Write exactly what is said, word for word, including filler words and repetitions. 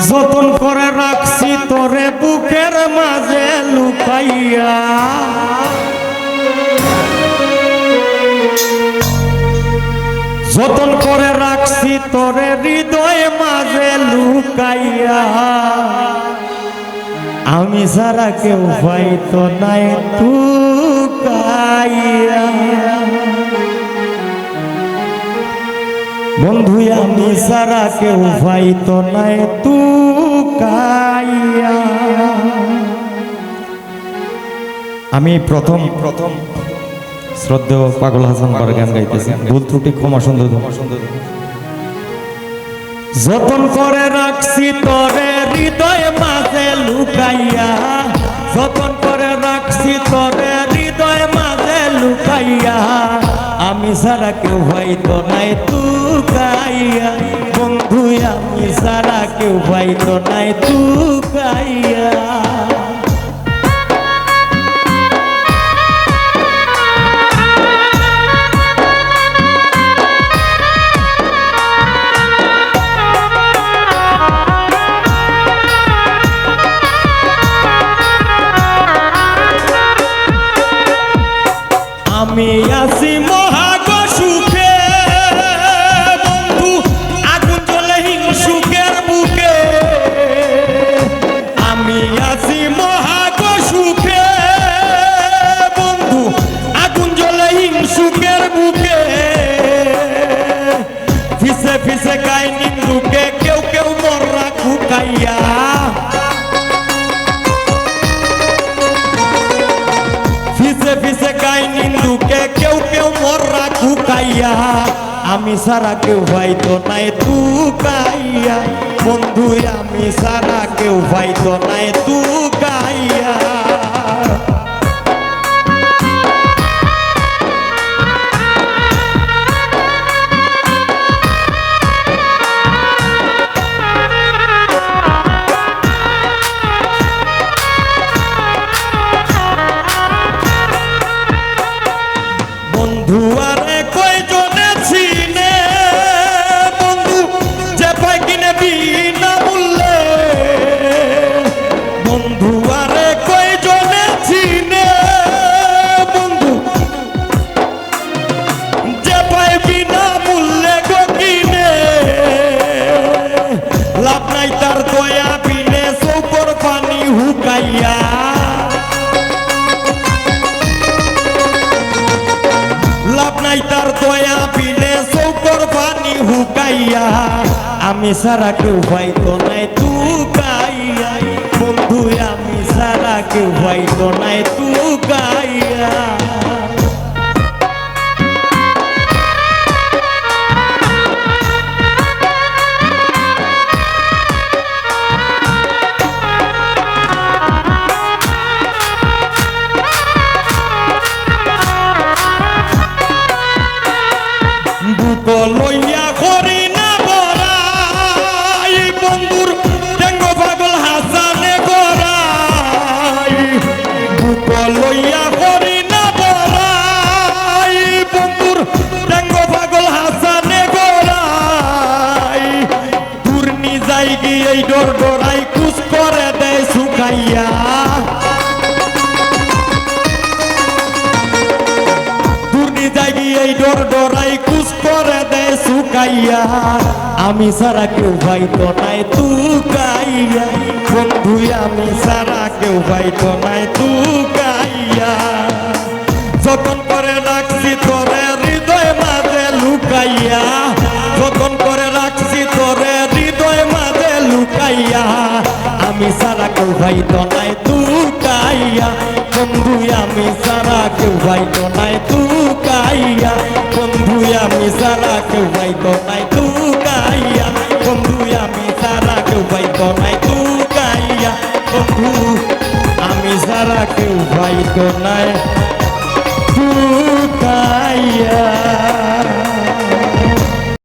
যতন করে রাখছি তোরে বুকের মাঝে লুকাইয়া, যতন করে রাখছি তোরে হৃদয় মাঝে লুকাইয়া। আমি ছাড়া কেউ পাইতো নায় তুকাইয়া। বন্ধু, আমি ছাড়া কেউ পাইতো নায় তুকাইয়া। আমি প্রথম, প্রথম শ্রদ্ধেয় পাগল হাসান পারগান গাইতেছি। ভুল ত্রুটি ক্ষমা সুন্দর। যতন করে রাখছি তোরে হৃদয় মাঝে লুকাইয়া, যতন করে রাখছি তোরে হৃদয় মাঝে লুকাইয়া। আমি ছাড়া কেউ পাইতো নায় তুকাইয়া, বন্ধু, আমি ছাড়া কেউ পাইতো নায় তুকাইয়া। আমি আছি মহাগ সুখে বন্ধু, আগুন জ্বলে হিংসুকের বুকে। আমি আছি মহাগ সুখে বন্ধু, আগুন জ্বলে হিংসুকের বুকে। পিছে পিছে গায় নিন্দুকে, কেউ কেউ মররা কুকাইয়া। পিছে পিছে গায় নিন্দুকে, কেউ কেউ মররা কুকাইয়া। আমি ছাড়া কেউ পাইতো নায় তুকাইয়া, বন্ধু, আমি ছাড়া কেউ পাইতো নায় তুকাইয়া। বন্ধু আরে কয়জনে চিনে, বন্ধু যে পায় কিনে বিনামূল্যে। বন্ধু আরে কয়জনে চিনে, বন্ধু যে পায় বিনামূল্যে গো কিনে। লাভ নাই তার দয়া বিনে চউখর পানি হুকাইয়া। লাভ নাই তার দয়া বিনে চউখর পানি হুকাইয়া। আমি ছাড়া কেউ পাইতো নায় তুকাইয়া, বন্ধু, আমি ছাড়া কেউ পাইতো নায় তুকাইয়া। বুক লইয়া করি না বড়াই, বন্ধুর টেঙ্গো পাগল হাসানে গড়াই। বুক লইয়া করি না বড়াই, বন্ধুর টেঙ্গো পাগল হাসানে গড়াই। দূর নি যাইগি এই ডর ডরাই, কুছ করে দেয় শুকাইয়া। দূর নি যাইগি এই ডর ডরাই, কুছ করে দেয় শুকাইয়া। আমি ছাড়া কেউ পাইতো নায় তুকাইয়া, বন্ধু, আমি ছাড়া কেউ পাইতো নায় তুকাইয়া। যতন করে রাখছি তোরে হৃদয় মাঝে লুকাইয়া, যতন করে রাখছি তোরে হৃদয় মাঝে লুকাইয়া। আমি ছাড়া কেউ পাইতো নায় তুকাইয়া, বন্ধু, আমি ছাড়া কেউ পাইতো নায় তুকাইয়া, বন্ধু, আমি ছাড়া কেউ পাইতো নায় তুকাইয়া, বন্ধু, আমি ছাড়া কেউ পাইতো নায় তুকাইয়া, বন্ধু, আমি ছাড়া কেউ পাইতো নায় তুকাইয়া।